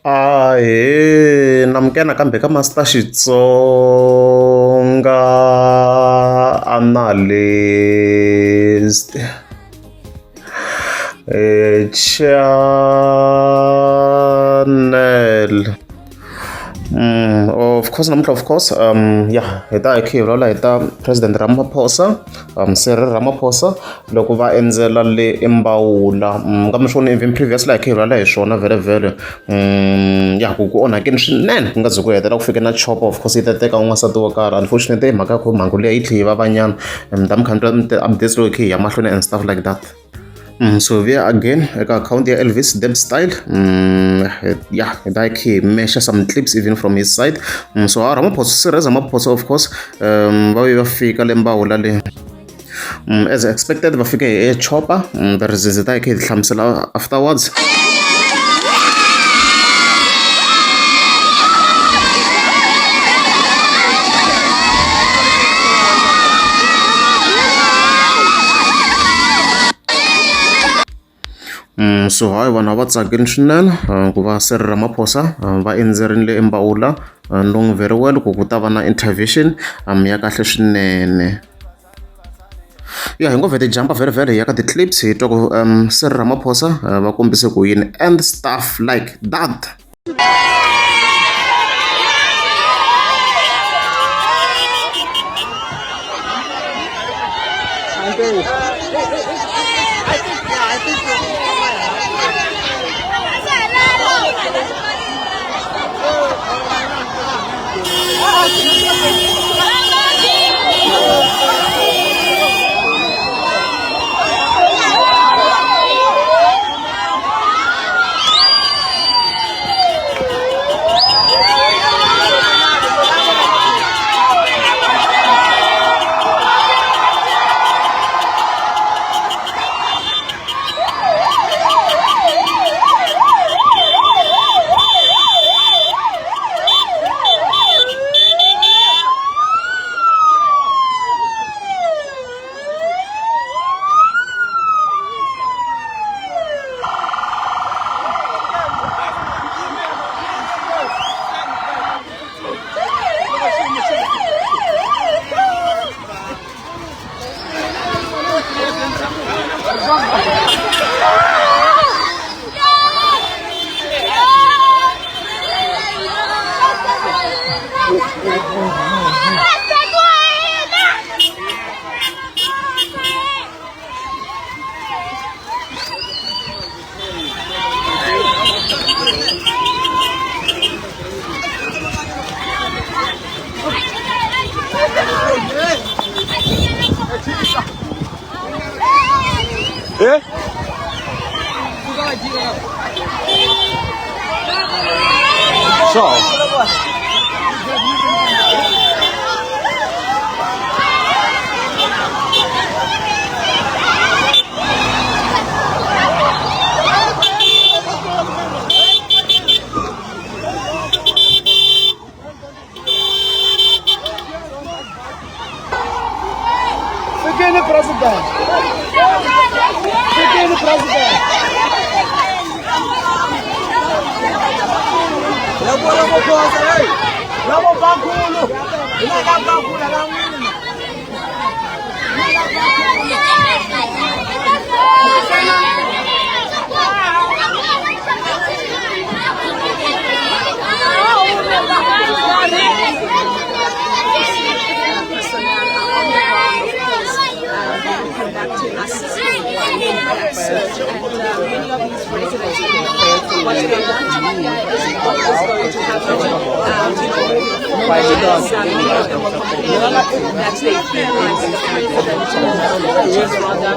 Ahee namukela nakambe ka Master Xitsonga Analyst channel. Of course namuntlha of course ya hi ta hi kha hi vulavula hi ta President Ramaphosa Cyril Ramaphosa loko va endzela le eMbawula kambe swona even previously hi kha hi vulavula hi swona vhele ya ku ku onhakeni swinene ku nga ze ku hetelela ku fike na chopper of course yi ta teka n'wansati wo karhi unfortunately hi mhaka ya ku mhangu liya yi tlhe yi vavanyana mi ta mi kha mi twa ti-updates loko hi kha hi ya mahlweni and stuff like that. So we are again eka account ya Elvis Deb Style. Yeah, like he measure some clips even from his side. So Ramaphosa, Cyril Ramaphosa of course, va vuye va fika le Mbawula le. As expected va fike hi chopper. The reasons ta hi kha hi hlamusela afterwards. So hayi vanhu a va tsakile swinene ku va Cyril Ramaphosa va endzerile eMbawula knowing very well ku ku ta va na intervention ya kahle swinene. Ya hi ngo vhete hi jump vhele vhele hi ya ka ti-clips hi twa ku Cyril Ramaphosa va kombise ku yini and stuff like that. Eh? So. Fikile president. Fikile president. Labo labo khosa hey. Labo bakhulu. Ina bakhulu la n'wina. Search and many of these residents what they want to hear is what is going to happen many of them were complaining that they feel like the president or authorities rather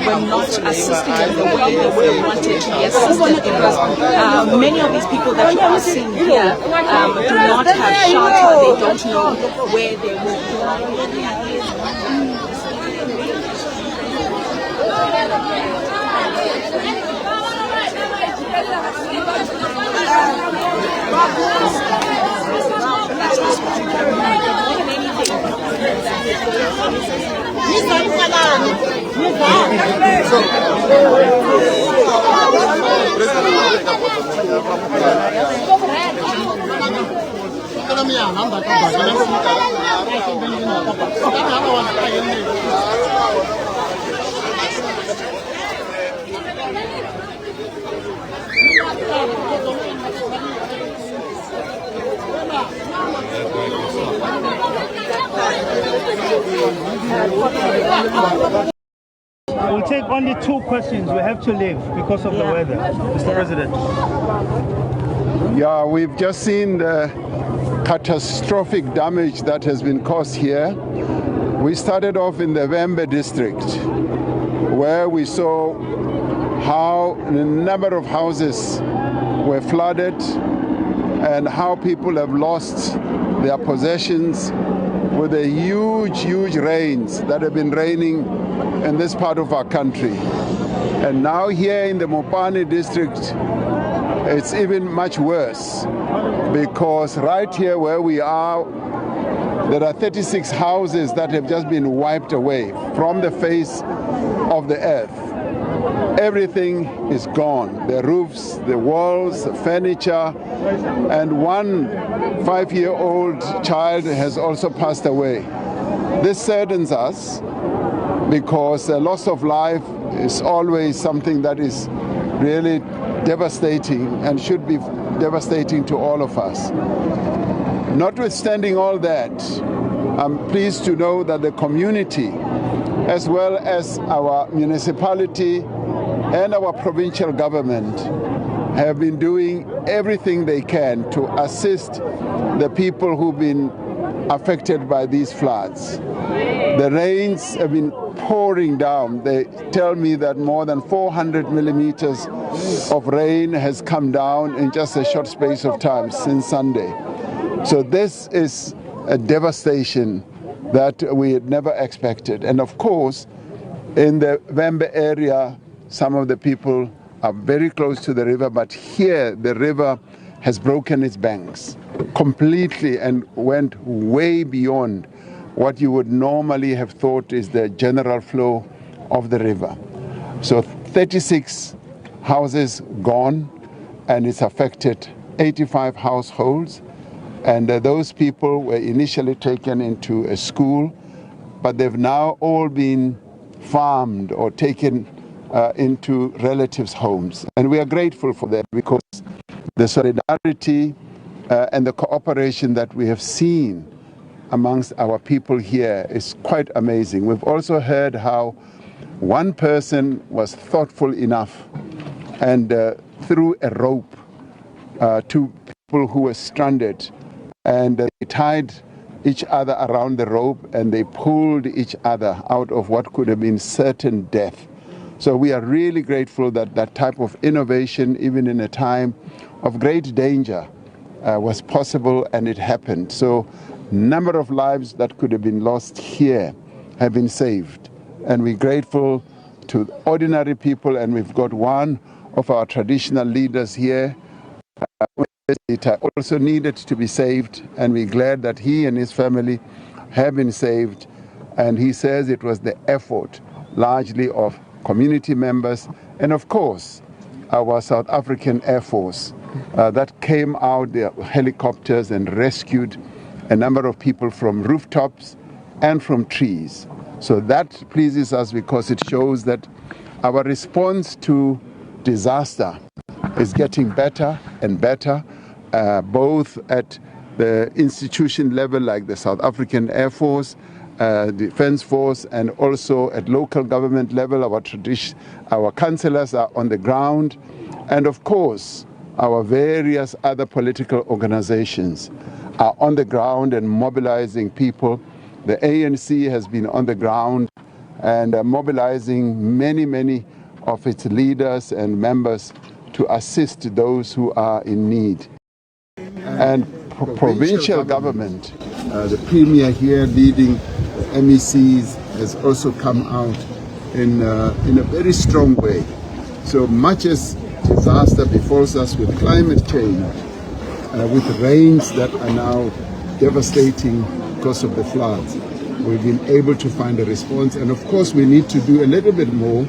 were not assisting them the way they would have wanted to be assisted because many of these people that you are seeing here do not have shelter, they don't know where they will go. We'll take only two questions. We have to leave because of the weather, Mr. President. Yeah, we've just seen the catastrophic damage that has been caused here. We started off in the Vhembe district, where we saw how a number of houses were flooded and how people have lost their possessions with the huge, huge rains that have been raining in this part of our country. And now here in the Mopani district, it's even much worse, because right here where we are, there are 36 houses that have just been wiped away from the face of the earth. Everything is gone. The roofs, the walls, the furniture, and one 5-year-old child has also passed away. This saddens us because the loss of life is always something that is really devastating and should be devastating to all of us. Notwithstanding all that, I'm pleased to know that the community, as well as our municipality and our provincial government, have been doing everything they can to assist the people who've been affected by these floods. The rains have been pouring down. They tell me that more than 400 millimeters of rain has come down in just a short space of time since Sunday. So this is a devastation that we had never expected. And of course, in the Vhembe area, some of the people are very close to the river, but here the river has broken its banks completely and went way beyond what you would normally have thought is the general flow of the river. So 36 houses gone, and it's affected 85 households. And those people were initially taken into a school, but they've now all been farmed or taken into relatives' homes. And we are grateful for that, because the solidarity and the cooperation that we have seen amongst our people here is quite amazing. We've also heard how one person was thoughtful enough and threw a rope to people who were stranded, and they tied each other around the rope and they pulled each other out of what could have been certain death. So we are really grateful that that type of innovation, even in a time of great danger, was possible, and it happened. So number of lives that could have been lost here have been saved. And we're grateful to ordinary people, and we've got one of our traditional leaders here. It also needed to be saved, and we're glad that he and his family have been saved. And he says it was the effort largely of community members and, of course, our South African Air Force that came out, the helicopters, and rescued a number of people from rooftops and from trees. So that pleases us because it shows that our response to disaster is getting better and better, both at the institution level like the South African Air Force, Defense Force, and also at local government level. Our councillors are on the ground, and of course our various other political organizations are on the ground and mobilizing people. The ANC has been on the ground and mobilizing many, many of its leaders and members to assist those who are in need. And provincial government, the Premier here leading the MECs, has also come out in a very strong way. So much as disaster befalls us with climate change, with rains that are now devastating because of the floods, we've been able to find a response. And of course we need to do a little bit more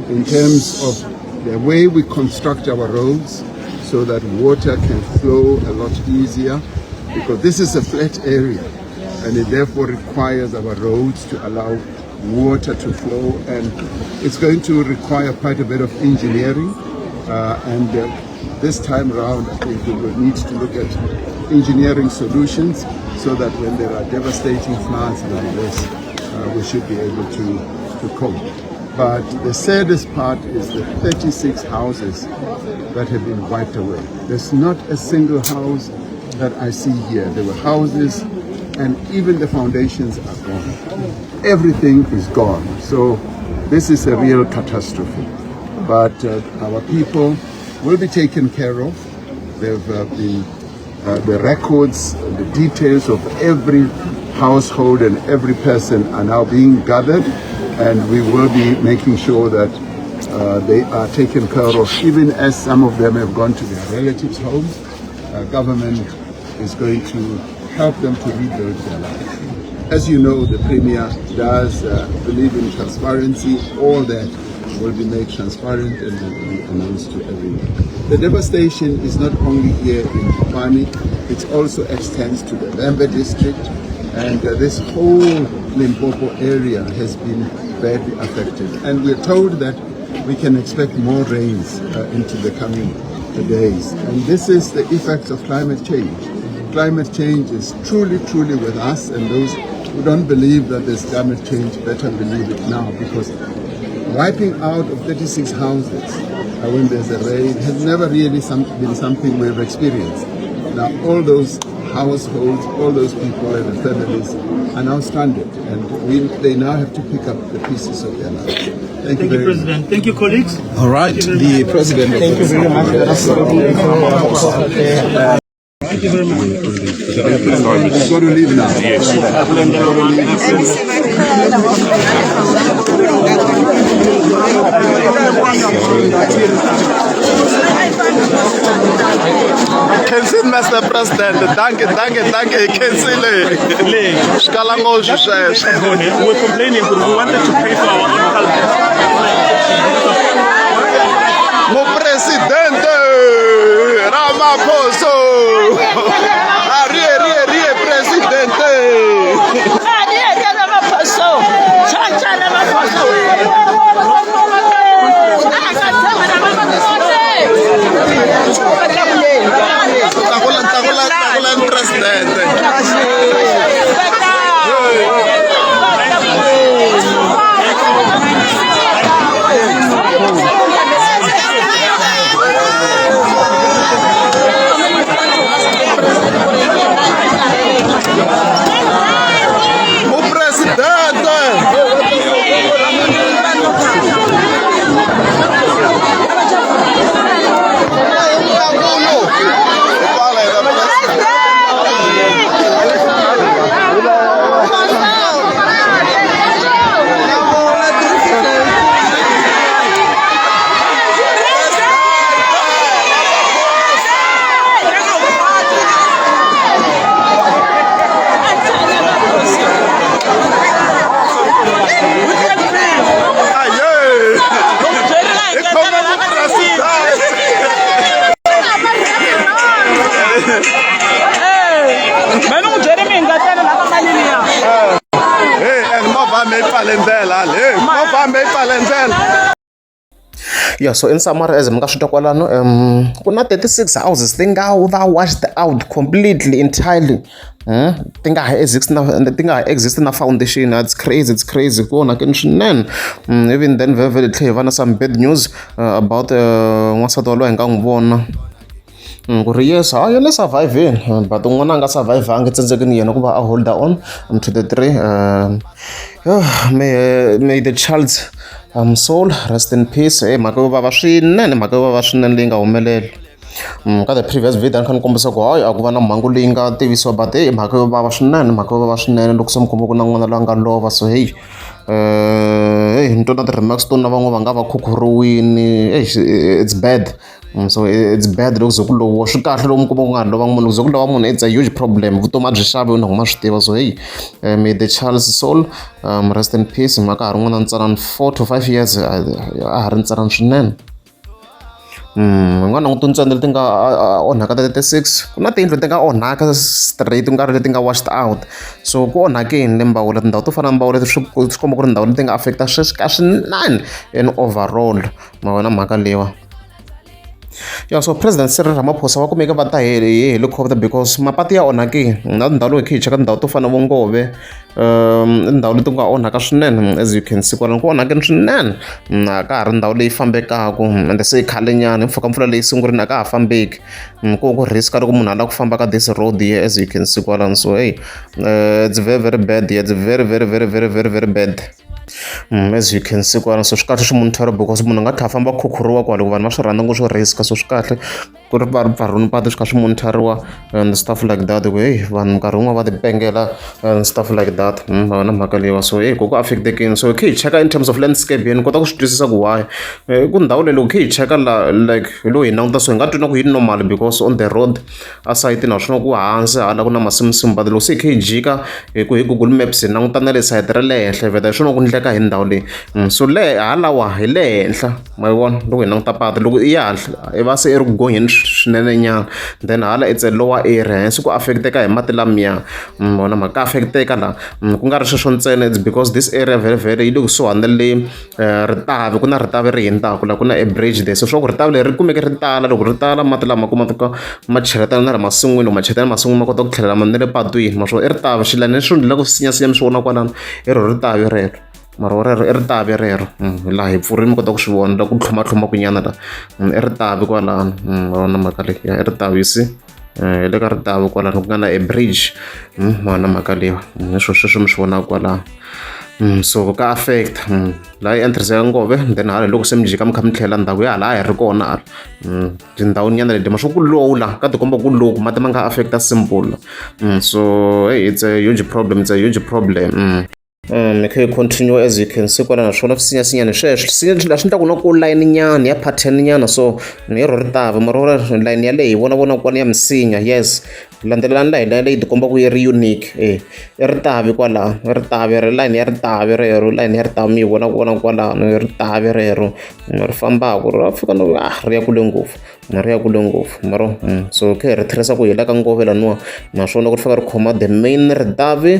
in terms of the way we construct our roads so that water can flow a lot easier, because this is a flat area and it therefore requires our roads to allow water to flow, and it's going to require quite a bit of engineering, and this time round I think we will need to look at engineering solutions so that when there are devastating floods like this, we should be able to cope. But the saddest part is the 36 houses that have been wiped away. There's not a single house that I see here. There were houses, and even the foundations are gone. Everything is gone. So this is a real catastrophe. But our people will be taken care of. They've been the records, the details of every household and every person are now being gathered, and we will be making sure that they are taken care of, even as some of them have gone to their relatives' homes. Government is going to help them to rebuild their lives. As you know, the Premier does believe in transparency. All that will be made transparent and will be announced to everyone. The devastation is not only here in Mopani, it also extends to the Vhembe district, and this whole Limpopo area has been badly affected. And we're told that we can expect more rains into the coming days. And this is the effects of climate change. Climate change is truly, truly with us, and those who don't believe that there's climate change better believe it now, because wiping out of 36 houses when there's a rain has never really been something we've experienced. Now all those households, all those people and the families are now stranded, and they now have to pick up the pieces of their lives. Thank you, very President. much. Thank you, colleagues. All right, the President. Thank you very much. Thank you very much. I've got to leave now. Yes. I've got to leave. Khensini Mr President, dankie, dankie, dankie, hi khensile. Swi kala ngopfu sweswo. We're complaining because we wanted to pay for our own culture. Mupresidente Ramaphosa. Arie, rie, rie, presidente. Tlakula, tlakula, tlakula presidente. Mupresidente. Aye. Hi khoma mupresidente. Hey, and movha mi yi pfale ndlela hey, movha mi yi pfale ndlela. Yeah, so in summary, as mi nga swi twa kwalano, ku na 36 houses ti nga va washed out completely, entirely. Ti nga ha exist na ti nga ha exist na foundation. It's crazy, it's crazy. Ku onhakeni swinene. Even then vhele tlhe hi va na some bad news about n'wansati walowo hi nga n'wi vona. Ku ri yes, hayi yena surviving, but un'wana a nga survive-angi, tsandzekini yena ku va a hold on to the three. May the child's soul rest in peace. Hey, mhaka yo vava swinene, mhaka yo vava swinene leyi nga humelela. Ka the previous video a ni kha ni kombisa ku hayi a ku va na mhangu leyi nga tivisiwa, but hey, mhaka yo vava swinene, mhaka yo vava swinene loko se mi komba ku na n'wana loyi a nga lova. So hey, hey, ni twa na ti-remarks to na van'wana va nga va khukhuriwini. Hey, it's bad. So it's bad loko ze ku loviwa. Swi kahle loko mi kuma ku nga ha lova munhu, loko ze ku lova munhu it's a huge problem. Vutomi a byi xavi na ma swi tiva. So hey, may the child's soul rest in peace. Mhaka ha ri n'wana ntsanana, 4 to 5 years, a ha ri ntsanana swinene. Hi nga languti ntsena leti nga onhaka ta 36 ku na tiyindlu ti nga onhaka straight ku nga ri leti nga washed out so ku onhakeni le Mbawula tindhawu to fana na Mbawula swi swi komba ku ri ndhawu leti nga affect-a sweswi ka swinene in overall ma vona mhaka leyiwa. Ya so President Cyril Ramaphosa va kumeke va ta hi hi helicopter because mapatu ya onhakile na tindhawu loko hi kha hi cheka tindhawu to fana na vo Ngove i ndhawu leti nga onhaka swinene as you can see kwalano ku onhakile swinene a ka ha ri ndhawu leyi fambekaka ende se i khale nyana hi mpfhuka mpfula leyi sungurile a ka ha fambeki ku ku risk loko munhu a lava ku famba ka this road here as you can see kwalano so hey it's very very bad here it's very very very very very very bad. As you can see kwalano so swi kahle swi monitor because munhu a nga tlhela a famba khukhuriwa kwale vanhu va swi rhandza ngopfu swo risk so swi kahle ku ri va ri pfarhuni patu swi kha swi monitor-iwa and stuff like that ku heyi vanhu nkarhi wun'wani va ti pengela and stuff like that ma vona mhaka leyiwa so heyi ku ku affect-ekini so hi kha hi cheka in terms of landscape hi kota ku swi twisisa ku why ku ndhawu leyi loko kha hi cheka la like hi lo hi languta so hi nga twi na ku yi normal because on the road a sayitini ha swi ku hansi hala ku na masimusimu but loko se hi kha hi jika hi ku hi Google Maps hi languta na le sayiti ra le henhla hi vheta hi swona ku ndleka hi ndhawu leyi so le halawa hi le henhla ma yi vona loko hi languta patu loko i ya hala i va se i ri ku gonyeni swinene nyana then hala it's a lower area hence ku affect-eka hi mati lamiya ma vona mhaka ka affect-eka la ku nga ri sweswo ntsena it's because this area vhele vhele yi le kusuhani na le ritavi ku na ritavi ri hundzaka la ku na e bridge there so swa ku ritavi leri ri kumeke ri tala loko ri tala mati lama kuma ka ma cheletana na le masin'wini loko ma cheletana masin'wini ma kota ku tlhelela na le patwini ma swona i ritavi xilani lexi ni la ku sinyasinya mi swi vona kwalano i ro ritavi rero mara wa rero i ritavi rero laha hi pfurile mi kota ku swi vona la ku tlhumatlhumaku nyana la i ritavi kwalano ma vona mhaka leyi ya i ritavi you see hi le ka ritavi kwalano ku nga na e bridge ma vona mhaka leyiwa hi swo sweswo mi swi vonaka kwalano so ka affect laha i entrance ya Ngove then hala loko se mi jika mi kha mi tlhela ndhawu ya hala a hi ri kona hala tindhawu nyana leti ma swo ku low la ka tikomba ku low mati ma nga affect simple so hey it's a huge problem it's a huge problem. Okay, continue as you can see kwala naswona swisinyasinyani sweswo swisinya swi endla ku na ku line nyana ya pattern nyana so hi ro ritava mara ro line yaleyo hi vona vona kwala ya misinya yes landzelelani line leyi tikomba ku yi ri unique e i ritavi kwalaho i ritavi ri line ya ritavi rero line ya ritavi mi yi vona vona kwalano i ritavi rero ri fambaka ra fika no ah ri ya kule ngopfu ri ya kule ngopfu maro so khe hi ri tirhisa ku hela ka ngove laniwa naswona ku ri fika ri khoma the main ritavi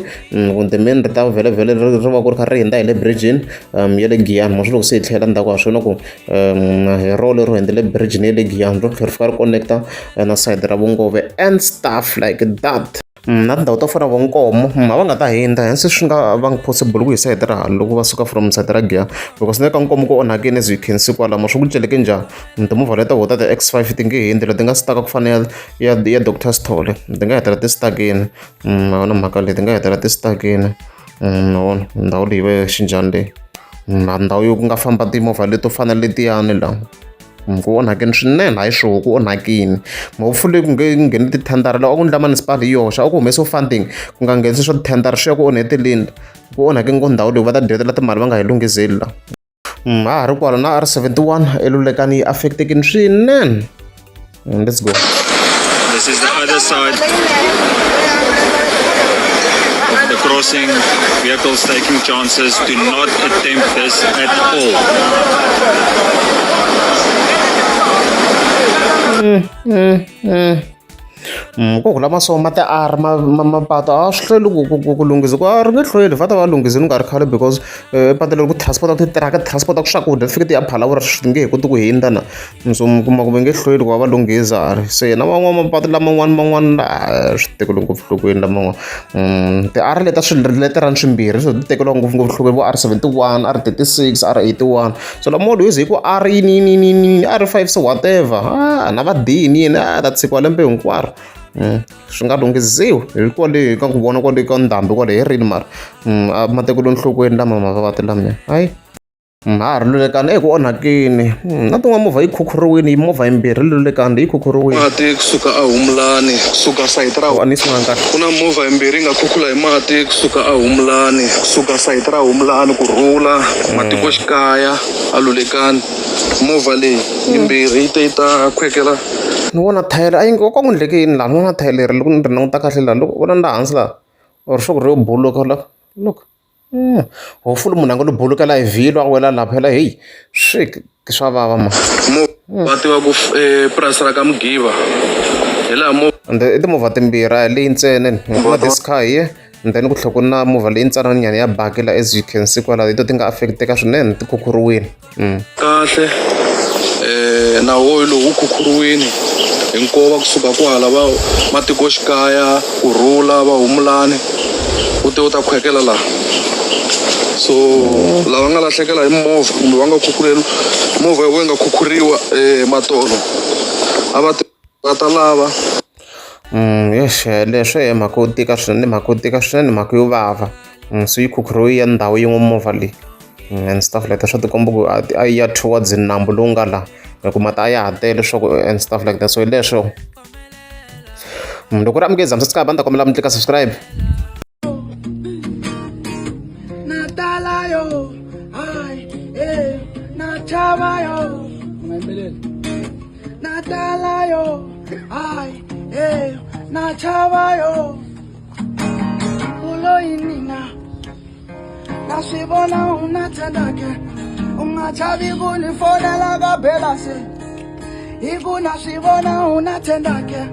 the main ritavi vhele vhele ri va ku ri kha ri hundza hi le bridge-ini ya le Giyani ma swi loko se hi tlhela ndzhaku ha swona ku hi rona lero hundza le bridge-ini ya le Giyani ro tlhela ri fika ri connect-a na sayiti ra Vungove and stuff like that. Na tindhawu to fana na vo Nkomo a va nga ta hundza hence swi nga va nga possible ku hi sayiti ra hala loko va suka from sayiti ra Giyani because na le ka Nkomo ku onhakile as you can see kwalamo swi ku celeke njhani timovha leti ho ta ti-X five ti nge hundzi leti nga stuck ku fana na ya ya Doctor Sithole ti nga hetelela ti stuck-ini ma vona mhaka leyi ti nga hetelela ti stuck-ini ma vona ndhawu leyi va xinjhani leyi ndhawu yo ku nga famba timovha leto fana letiyani la. Ku onhakile swinene hayi swoho ku onhakile hopefully ku nge ngheni tithendara loko a ku endla municipal hi yoxe a ku humesiwi funding ku nga nghenisi swa tithendara swi ya ku onheteleni ku onhake ngopfu ndhawu leyi va ta dyetela timali va nga yi lunghizeli la ha ha ri kwala na R 71 eLulekani yi affect-ekile swinene let's go. This is the other side of the crossing. Vehicles taking chances. Do not attempt this at all. Ku hula masowa ma ti-R ma ma mapatu a swi hlweli ku ku ku ku lunghisa ku a ri nge hlweli va ta va lunghisile ku nga ri khale because patu leri ku transport titiraka ti transport swakudya ti fike ti ya Phalaborwa swi nge he koti ku hundza na. So mi kuma ku va nge hlweli ku va va lunghisa se na van'wana mapatu laman'wana man'wana swi tekeli ngopfu enhlokweni laman'wana ti-R leta swileterana swimbirhi swo ti tekeriwa ngopfungopfu enhlokweni vo R 71 R 36 R 81 so lama loko yo ze yi ku R yini yini yini yini R 5 so whatever a na va D yini yini a ta tshikiwa lembe hinkwaro swi nga lunghisiwi hi kwale ka ku vona kwale ka ndhambi kwale hi rini mara a ma tekeriwi enhlokweni lama mavabyi lamaya hayi. Ha ha ri Lulekani eku onhakeni na tin'wana movha yi khukhuriwile movha yimbirhi Lulekani yi khukhuriwile. Mati kusuka a Humulani kusuka sayiti ra a ni sungulanga kahle. Ku na movha yimbirhi yi nga khukhula hi mati kusuka a Humulani kusuka sayiti ra Humulani Kurhula matikoxikaya a Lulekani movha leyi yimbirhi yi te yi ta khwekela. Ni vona thayere a yi ku ku endleke yini laha ni vona thayere leri loko ni ri languta kahle laha loko vona la hansi laha or swa ku ri yo buluka la look. Hopefully munhu a nga lo bulukela hi vhilwa a wela laha phela heyi swi. Swa vava ma. Va tiva ku purasi ra ka Mugiva hi laha mo And i timovha timbirhi, a hi leyi ntsena, ku na this car here and then ku tlhela ku na movha leyi ntsananyana ya baki la, as you can see kwalaho, hi to ti nga affecteka swinene, ti khukhuriwile. Kahle na woyo lowu wu khukhuriwini hi nkova kusuka kwala va matikoxikaya, Kurhula, va Humulani, wu te wu ta khwekela laha. So lava nga lahlekela hi movha kumbe va nga khukhuleli movha ya vona yi nga khukhuriwa matolo, a va va ta lava. Yes, leswo hi mhaka yo tika swinene, mhaka yo tika swinene, mhaka yo vava. So yi khukhuriwe ya ndhawu yin'we movha leyi and stuff like that. Swa tikomba ku a yi ya towards nambu lowu nga laha, hi ku mati a ya ha tele leswaku and stuff like that. So hi leswo. Loko ri amukeza, subscribe, a ni ta kombela mi tlika subscribe. Natala yo, ay, nachava yo. Natala yo, ay, nachava yo. Ulo inina, nasibona unathandake, ungachavi kunifonela kabela se. Iku nasibona unathandake.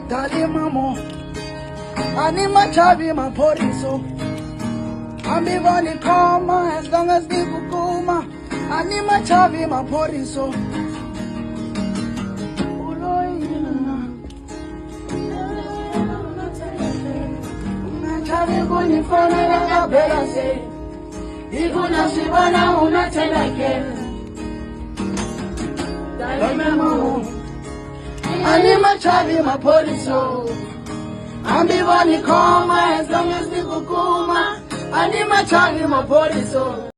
Dali mamo, ani machavi maphoriso. Hambi va ni khoma, as long as ni ku kuma, ani machavi maphoriso. Ungachavi kunifonela kabela se. Iku nasibona unathandake. Dali mamo, ani machavi maphoriso. Hambi va ni khoma, as long as ni ku kuma, ani machavi maphoriso.